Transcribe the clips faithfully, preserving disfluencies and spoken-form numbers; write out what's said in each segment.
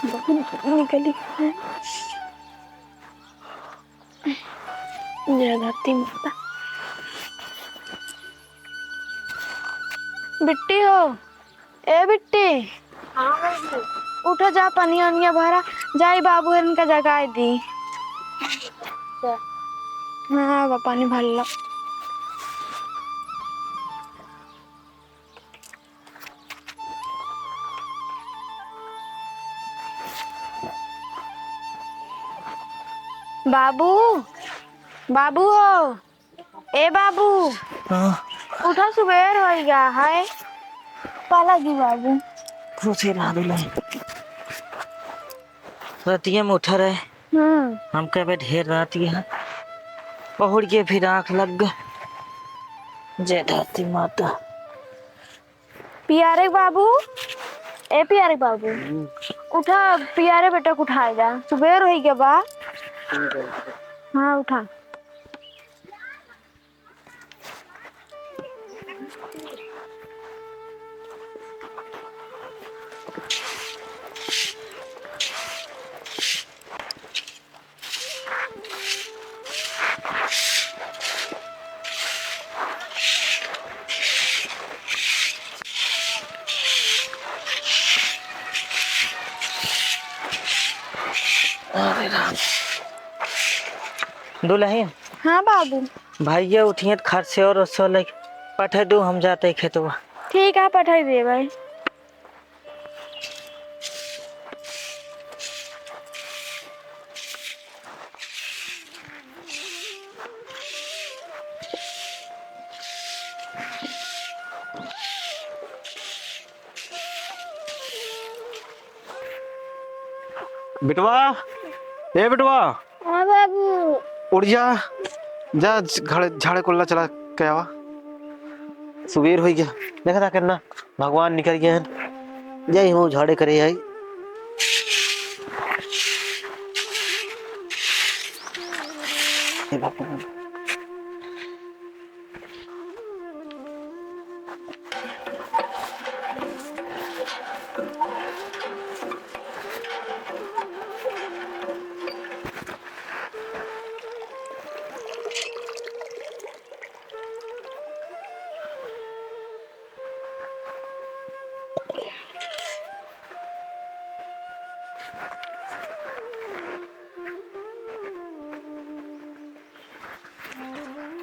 बहुत धूप निकली है। जय धरती माता। बिट्टी हो, ए बिट्टी। हाँ बाबू। उठा जा, पनिया ओनिया भरा, जाई बाबू हरन का जगाई दी। अच्छा। हाँ, बा पानी भर ला। बाबू, बाबू हो, ए बाबू, हाँ। उठा, सुबेर होइ गया है, पा लगी बाबू। खुशी रहा दुल्हन। रतिया में उठा रहे। हम्म। हम कहे ढेर रात की है, पहुड़ के फिर आँख लग गए। जय धरती माता। पियारे बाबू, ए पियारे बाबू, हम्म। उठा, पियारे बेटा को उठा जा, सुबेर होइ गया बा। ठीक है। हाँ, उठा। अरे राम। दुलहिन। हाँ बाबू। भइया उठियत खरसेवर ओरसेवर लइके, पठइ दू, हम जात ही खेतवा। ठीक है, पठइ देबइ। बिटवा, ए बिटवा। हाँ बाबू। उठ जा, जा झाड़े, झाड़े कुल्ला चला के आवा। सुबेर होइ गया, देखा था कितना भगवान निकल गए हैं। जाई हूँ झाड़े करे आई।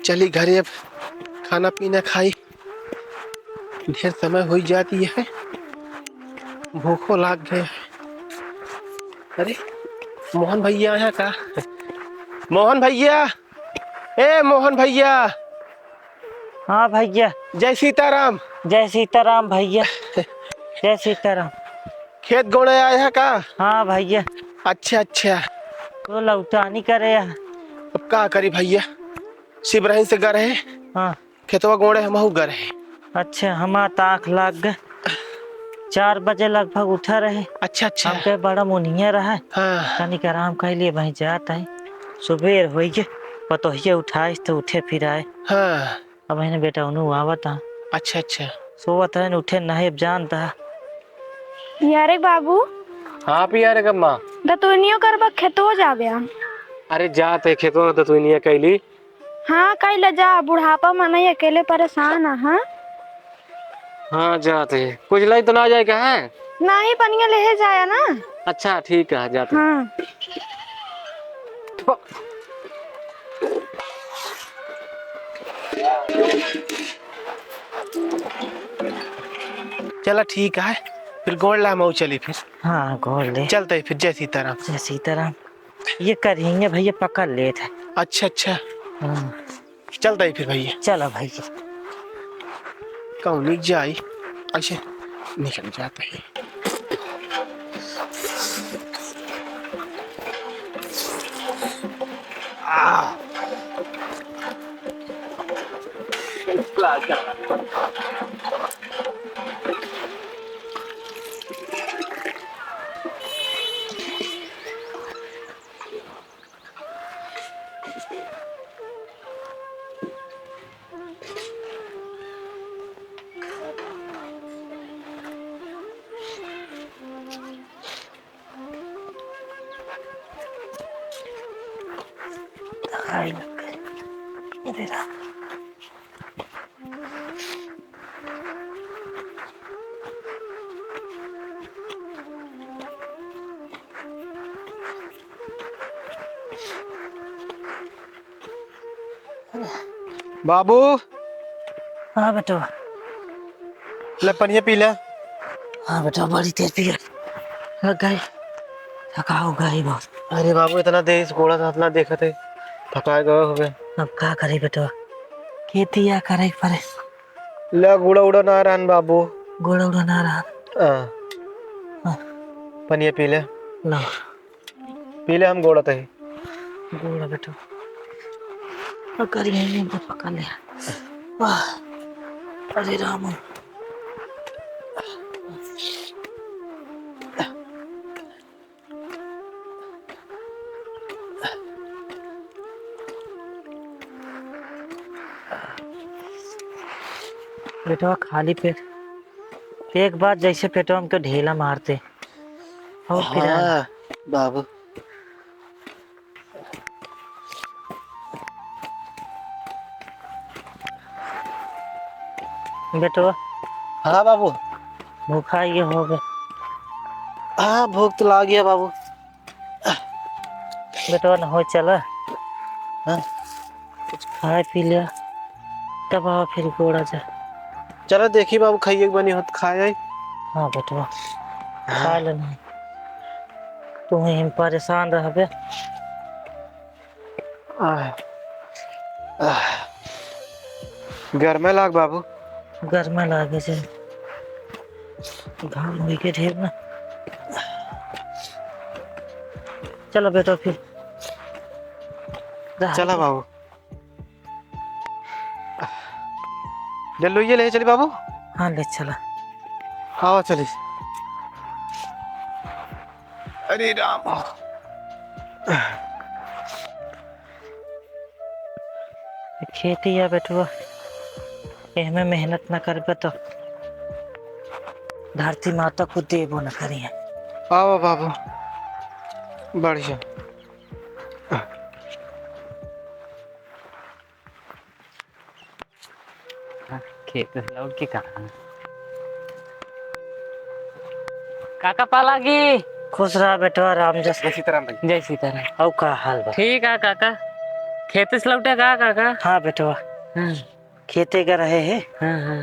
चली घरे, अब खाना पीना खाई, ढेर समय होइ जात ही है, भूखो लाग गए। अरे, मोहन भइया आया का? मोहन भइया, ए मोहन भइया। हाँ भइया। जय सीताराम। जय सीताराम भइया। जय सीताराम। खेत गोड़े आया का? हाँ भइया। अच्छा, अच्छा। तो लौटानी करे आ। अब का करी भइया, सिबरहिन से गर है। हाँ। खेतवा गोड़े हमहू गर है। अच्छा, हमार त आँख लाग गए। चार बजे लगभग उठा रहे। अच्छा, अच्छा। हमके बड़ा मुनिया रहा। हाँ। तनिक आराम कर लिए, वहीं जात है। सुबेर होई के पतोहिया उठाइस त उठे फिर आए। हाँ। अब है ना बेटा, उन्हू आवत है। अच्छा, अच्छा। सोवत रहन, उठे नहीं, अब जानता है। पियारे बाबू। हाँ पियारे अम्मा। दतुनियो करबा खेतो जाबे आ। अरे जात है खेतो में दतुनिया कैली। हाँ, कइला जा, बुढ़ापा मनई अकेले परेशान आ, हाँ? हाँ, जात है। कुछ लइ तो ना जाए का है? नाही, पनिया लेहे जाया ना। अच्छा, ठीक है, जात है। हाँ। चला, ठीक है, फिर गोड़ ला, मऊ चली फिर। हाँ, गोड़ ले। चलते फिर, जय सीताराम। जय सीताराम। ये करिहेंगे भइया, पकड़ लेत है। अच्छा, अच्छा। हाँ। चलता ही फिर भइया। चला भइया। कौनी जाई, ऐसे निकल जाता है। आ। आई लग गए। अरे राम। बाबू। हाँ बेटवा। ले पनिया पी ले। हाँ बेटवा, बड़ी तेज पिया लग गई, थका हो गई बहुत। अरे बाबू, इतना देर से गोड़ा हाथ ना देखत है, थका गए होबे। अब का करी बेटवा, खेती या करे के परे। ले, गोड़ा उड़ा ना रहन बाबू। गोड़ा उड़ा ना रहन। हाँ। हाँ। पनिया पी ले। ला। पी ले, हम गोड़ा तही। गोड़ा बेटवा। पकड़ यहीं में पकड़ ले। वाह। अरे राम। बेटवा खाली पेट, एक बार जैसे पेटवा में के ढेला मारते, और फिर हाँ, बाबू। बेटवा। हाँ बाबू। भूखा ये हो गए। हाँ, भूख तो लाग गया बाबू। बेटवा न हो, चला। हाँ। कुछ खाए पी लिया, तब आवा फिर गोड़ा जा। चला देखी बाबू, खाइए के बनी हो तो खाए आई। हाँ बेटवा, हाँ। खा लेना। तू ही परेशान रहबे। आह, आह। गरमे लाग बाबू। गरमे लागे से घाम होई के ढेर ना। चलो बेटा फिर। रहा। चला बाबू। ले लो ये, ले चली बाबू। हाँ, ले चला। हाँ, चली। अरे राम। खेती या बेटुआ, एहमे मेहनत न करबे तो धरती माता कुछ देबो न करिहे। आवा बाबू, बढ़िया। खेत से लौट के कहाँ? काका पालागी। खुश रहा बेटवा, राम जस। जय सीताराम भाई। जय सीताराम। अउ का हाल बा? ठीक है काका। खेत से लौटे का काका? हाँ बेटवा। हाँ। खेते का रहे है। हाँ, हाँ।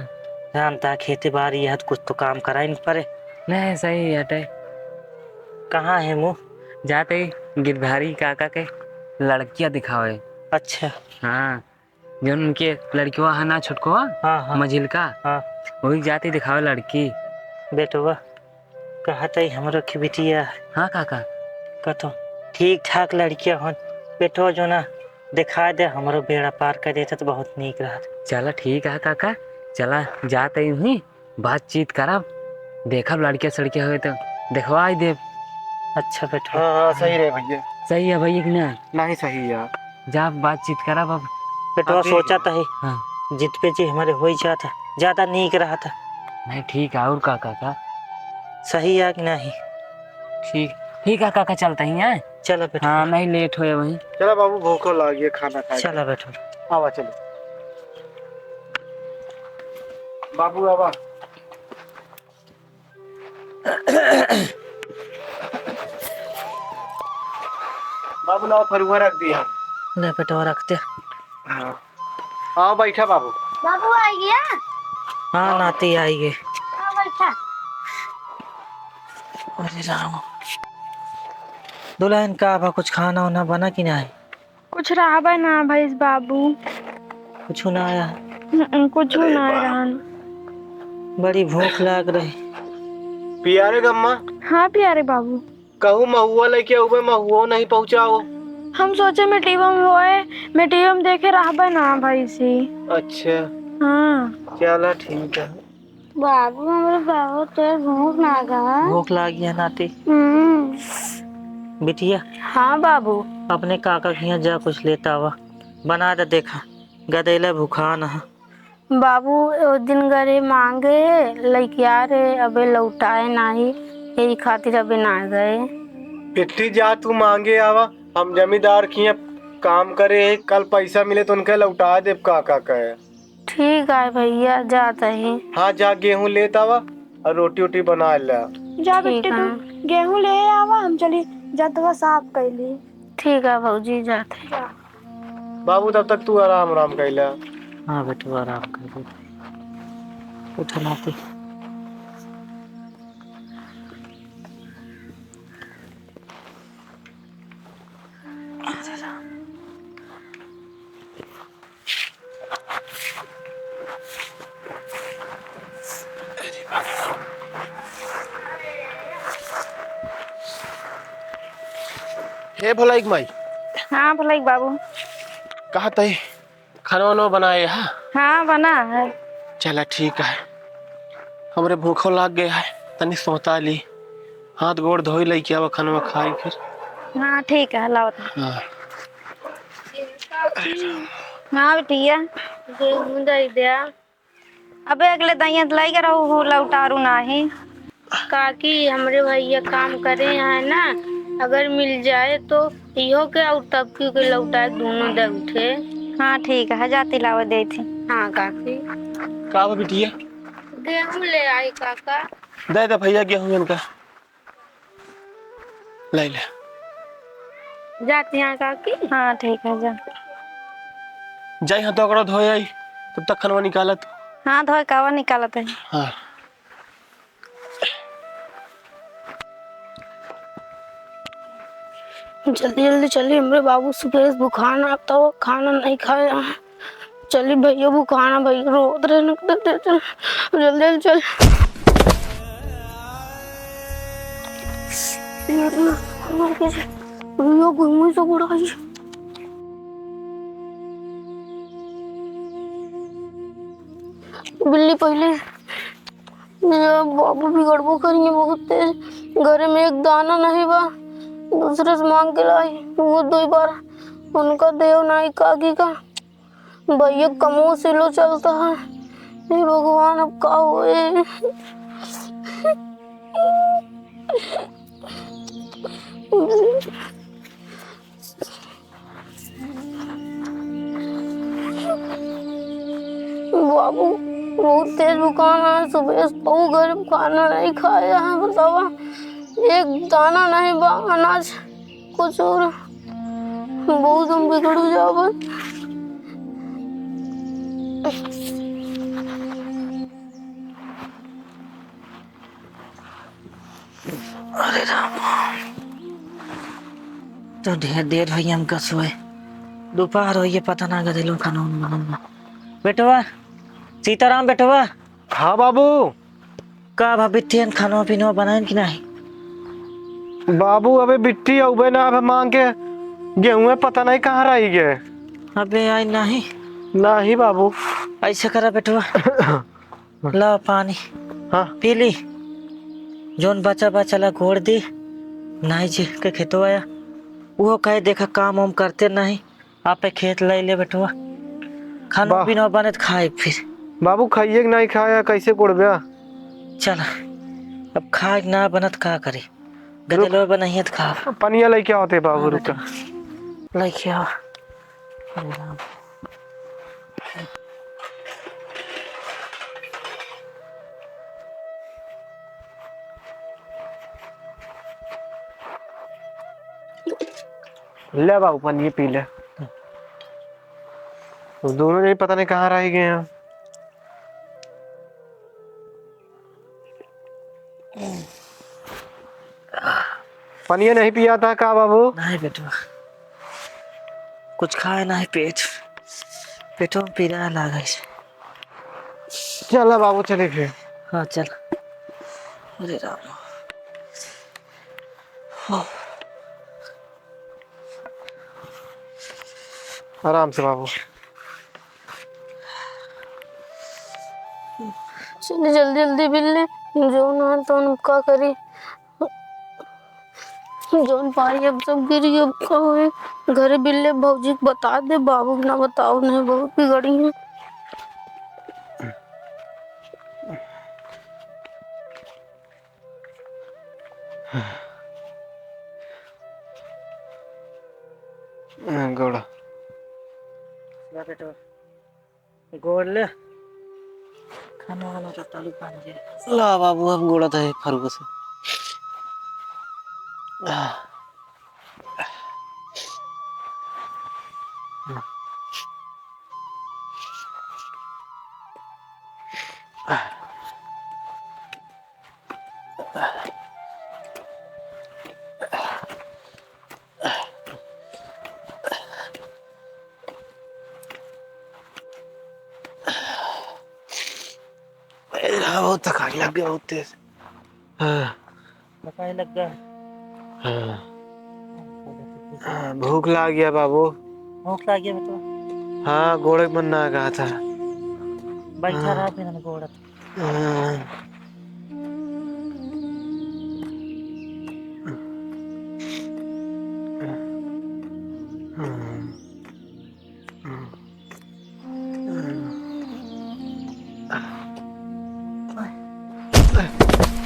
जानता, खेती बाड़ी है तो कुछ तो काम कराइन परे। नहीं, सही हटे। कहाँ है मुँह? जाते ही गिरधारी काका के लड़किया दिखावे। अच्छा। हाँ। जौन उनके लड़कवा है ना, छोटकवा, हाँ, हाँ। मझिलका, हाँ। वही जाती दिखावे लड़की। बेटवा, कहत है हमरो के बिटिया। हाँ काका। कतो ठीक ठाक लड़किया होन, बेटवा जो ना दिखा दे, हमरो बेड़ा पार कर देता तो बहुत नीक रहत। चला ठीक है काका, चला जाते ही बातचीत करब, देखब लड़किया सड़किया होए तो देखवाई देब। अच्छा बेटवा। हाँ, हाँ, सही रहे भैया। सही है भैया कि ना? नहीं सही है। जा बातचीत करब अब। बेटवा अब सोचा था ही, हाँ। जित पे जी हमारे हो ही जाता, ज्यादा नीक रहा था। नहीं ठीक है, और का काका? सही है कि नहीं? ठीक, ठीक है काका, चलते ही हैं। चलो बेटवा। हाँ, नहीं लेट होए वहीं। चला बाबू, भूखो लाग गया, खाना खाए। चला बेटवा। आवा चलो। बाबू आवा। बाबू लाओ, फरुआ रख दिया। ले बेटवा रख दे। हाँ। आओ बैठा बाबू। बाबू आ गया? हाँ नाती आई गए। आओ बैठा। अरे राम। दुल्हन का बा, कुछ खाना वाना बना कि नहीं? कुछ रहबे ना भइस बाबू। कुछ ना आया? हम्म, कुछ ना रहन। बड़ी भूख लाग रही। पियारे गम्मा। हाँ पियारे बाबू। कहूँ महुआ लेके आउबे, महुआ नहीं पहुँचाओ। हम सोचे मिटियम होए, मिटियम देखे रहबे ना भइसी। अच्छा। हाँ। चला ठीक है। बाबू, हमरे बहुत तेज भूख लागा। भूख लागी है नाती। हम्म। बिटिया। हाँ बाबू। अपने काका के यहाँ जा, कुछ लेता आवा, बना दे, देखा गदेला भूखान है। बाबू, ओ दिन गरे मांगे लइकिया रे, अबे लौटाए नाही, यही खातिर अबे ना गए। इट्ठी जा तू मांगे आवा, हम जमींदार के यहाँ काम करे है, कल पैसा मिले तो उनके लौटा देब काका के। ठीक है भैया, जात ही। हाँ, जा गेहूं लेत आवा और रोटी वोटी बना ला। जा ठीक बेटे, तू है। गेहूं ले आवा, हम चली जतवा साफ कैली। ठीक है भौजी, जात ही। जा। बाबू, तब तक तू आराम आराम कैला। हाँ बेटवा, आराम कर ले। उठा लाते। हे भोलाइक माई। हाँ भोलाइक बाबू। कहा तई खाना वाना बनाए हा? हाँ, बना है। चला ठीक है, हमरे भूखो लाग गए है, तनी सोता ली, हाथ गोड़ धोई लइके आवा, खाना खाई फिर। हाँ ठीक है, लावत है। हाँ। हाँ बिटिया, गेहूं दे दिया। अबे अगले दइया त लइके रहू, हूँ लौटारू नाही। काकी, हमरे भैया काम करे हैं ना, अगर मिल जाए तो इहो के और तबकी के लौटाए, दोनों दे उठे। हाँ ठीक है, जाती लावे देती। हाँ काकी। का बा बिटिया? गेहूं ले आई काका। दे दे भैया गेहूं इनका। ले ले। जाती हैं काकी। हाँ ठीक है, जा। जाई हाँ तो ओकरा धोए आई, तब तक खनवा निकालत। हाँ धोए कावा निकालत है। हाँ। जल्दी जल्दी चली, हमरे बाबू सुबह से भुखान आता हो, खाना नहीं खाया। चली भैया, भुखाना भैया रोत रहे न, जल्दी जल्दी चल। भैया घूमी से बुढ़ाई। बिल्ली पहले ये बाबू बिगड़बो करिए बहुत तेज। घरे में एक दाना नहीं बा, दूसरे से मांग के लाई, वो दो बार उनका देव नाई काकी का भैया कमो सिलो चलता है। हे भगवान, अब का होए? बाबू, बहुत तेज भुखान है, सुबह से बहुत गरीब खाना नहीं खाया है, बतावा, एक दाना नहीं बा अनाज, कुछ और, बहुत हम बिगड़ जाबे। अरे राम, तो ढेर देर भई हमका सोए, दोपहर होइए, पता ना गदेलो खाना उन बनल बा। बेटवा, सीताराम बेटवा। हाँ बाबू। का भा बिट्टियन खाना पीना बनाइन कि नाही? बाबू, अबे बिट्टी अउबे ना, अबे मांग के गेहूं पता नहीं कहाँ रहि गए। अबे आई नाही। नाही बाबू। ऐसे करा बेटवा। ला पानी। हाँ। पी ली। जौन बचा बचा ला गोड़ दी, नाई जी के खेतो आया। वो कहे, "देखा, काम वाम करते नहीं, आपे खेत लाई ले बेटवा। खाना वाह। पीना बने त खाए फिर।" बाबू, खाइए के नहीं खाया, कैसे कोड़ब्या? चला, अब खाए के ना बनत का करे? रुक। गदलो बनाइए त खा। पनिया लेके आवते बाबू, हाँ, रुका। बेटा। लेके आओ। अरे राम। ले बाबू, पानी पी ले। वो दोनों जने पता नहीं कहाँ रह गए हैं। पनिया नहीं पिया था का बाबू? नहीं बेटवा, कुछ खाए नहीं पेट, पेटो में पीड़ा लागे। चला बाबू, चले फिर। हाँ चल। अरे राम। हाँ। आराम से बाबू। चली जल्दी जल्दी बिल्ली, जौन है तौन का करी, जौन पाई अब सब गिरी, अब का होई। घरे बिल्ली भौजी के बता दे, बाबू के ना बताओ, नहीं बहुत बिगड़ी है। गोड़। बेटवा, गोड़ ले। खाना वाना तो तालू पान जे। ला बाबू, हम गोड़ा दे फरुआ से। ए, हाँ, बहुत थकान लग गया, बहुत तेज। हाँ। थकाई लग गया। हाँ। हाँ, भूख लाग गया बाबू। भूख लाग गया बेटा। हाँ, गोड़े के मन ना कहा था। बैठा हाँ। रहा फिर हम गोड़। हाँ।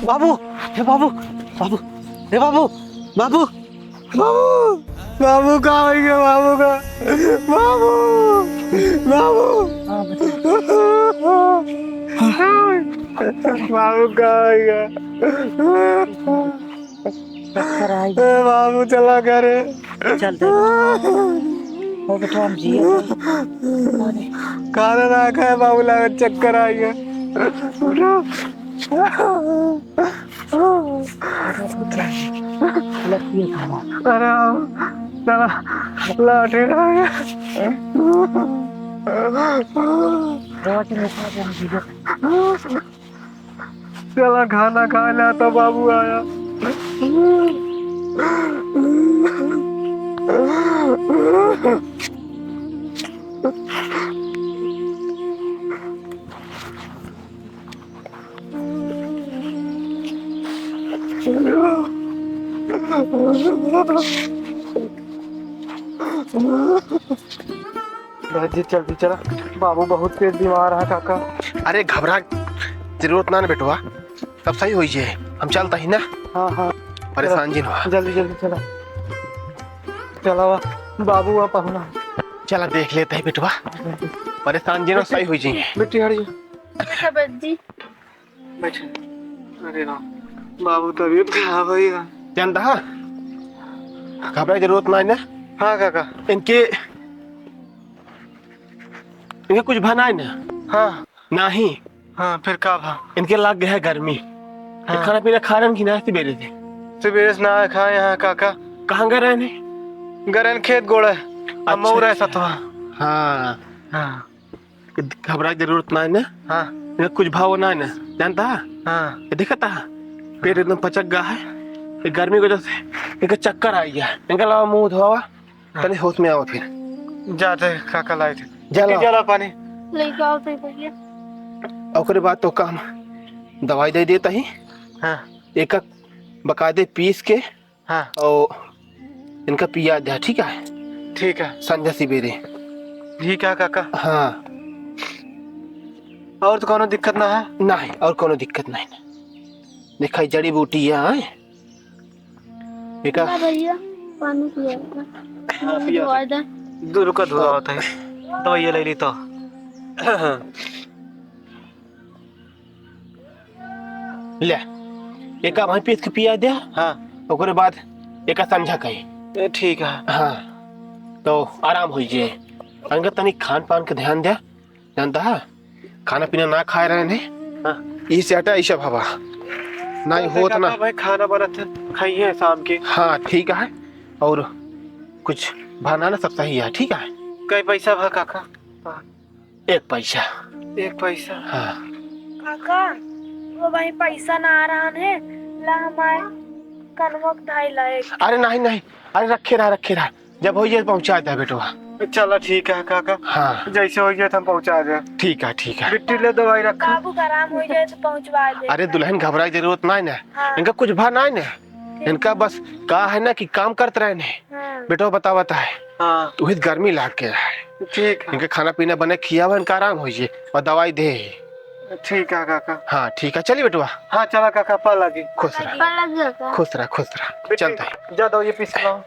बाबू, हे बाबू, बाबू, हे बाबू, बाबू, बाबू, बाबू, का होइ गया बाबू का? बाबू, बाबू, बाबू, का होइ गया? चक्कर आई। ए बाबू, चला घरे। चल दे। हो बेटा, हम जिए। खाना ना खाए बाबू, लागत चक्कर आई है। उठो। अरे बाबू, चला, लौटे ना। रोज रोज हम जिए। चला खाना खा ला तो बाबू आया। भाई जी, जल्दी चला, बाबू बहुत तेज बीमार है काका। अरे घबरा जरूरत ना न बेटवा, सब सही होइ जाए। हम चलता ही ना। हाँ, हाँ। परेशान जिन हुआ। जल्दी, जल्दी चला। चला वा, बाबू वा पहुना। चला देख लेता ही बेटवा। परेशान जिन हुआ, सही होइ जाए। बिट्टी हट जा। बैठा बस जी। बैठा। अरे राम, बाबू तबीयत खराब है यार। जानता है? घबराए जरूरत ना है ना। हाँ काका। इनके, इनके कुछ भा ना है ना। हाँ। नाही। हाँ, फिर का भा? इनके लाग गया है गर्मी। हाँ। खाना पीना खा रहे हैं कि ना सुबेरे से? सुबेरे से ना खाए हैं काका। कहाँ गए रहे हैं? गए रहे हैं खेत गोड़े। अच्छा, अम्मा रहे अच्छा। सतवा। हाँ। हाँ। घबराए जरूरत ना है ना। हाँ। इनका कुछ भाव ना है ना, जानता है? हाँ। ये देखता है? पेट एकदम पचक गया है। ये गर्मी की वजह से इनका चक्कर आ गया है। इनका लावा मुँह धोवा। हाँ। तनी होश में आवा फिर। जाते काका लाए थे। जा लावा। जा लावा पानी। लेके आओ तो भैया। ओकरे बाद तो काम दवाई दे देता ही। हाँ। एक बकायदे पीस के हाँ। और इनका पिया दे, ठीक है? ठीक है। संझा सुबेरे। ठीक है काका। हाँ। और तो कोनो दिक्कत ना है? नहीं, और कोनो दिक्कत नहीं। देखा, जड़ी बूटी है, हैं? एका ला भैया, पानी पिया। हाँ, पिया धोआ दे। दे। दू रुका धोआ होता है। दवाई ले ली तो। ले, एका भाई पीस के पिया दे। हाँ। ओकरे बाद एका संझा कही। ए, ठीक है। हाँ, तो आराम होइ जाए। अंगत तनी खान पान के ध्यान दे। जानता है, खाना पीना ना खाए रहे ने। हाँ। इसे हटा, ऐसा भावा। नहीं तो होत देखा ना। था भाई, खाना बनत है, खाइए शाम के। हाँ, ठीक है। और कुछ भाना ना, सब सही है, ठीक है। कई पैसा भा काका? एक पैसा। एक पैसा। हाँ। काका, वो भाई पैसा ना आ रहा है, ला हमारे कनवा के धाई ला एक। अरे नहीं, नहीं, अरे रखे रहा, रखे रहा। जब होइ जाए पहुँचा दे बेटवा। चला ठीक है काका। हाँ। जैसे होइ जाए तो हम पहुँचा दे। ठीक है, ठीक है। बिट्टी ले दवाई रखा। बाबू का आराम होइ जाए तो पहुँचवा दे। अरे दुल्हन घबराए जरूरत ना है ना। हाँ। इनका कुछ भा ना है ना। ठीक। इनका बस का है ना कि काम करत रहे ने। हाँ। बेटवा बतावत है। हाँ। उहित गर्मी लाग के है। ठीक है। इनका खाना पीना बने खियावा, इनका आराम होइ जाए और दवाई दे। ठीक है काका। हाँ ठीक है, चली बेटवा। हाँ चला काका, पा लगी। खुश रह। पा लगी काका। खुश रह, खुश रह। बेटी, चलता है। जा दवाई पीस लाओ।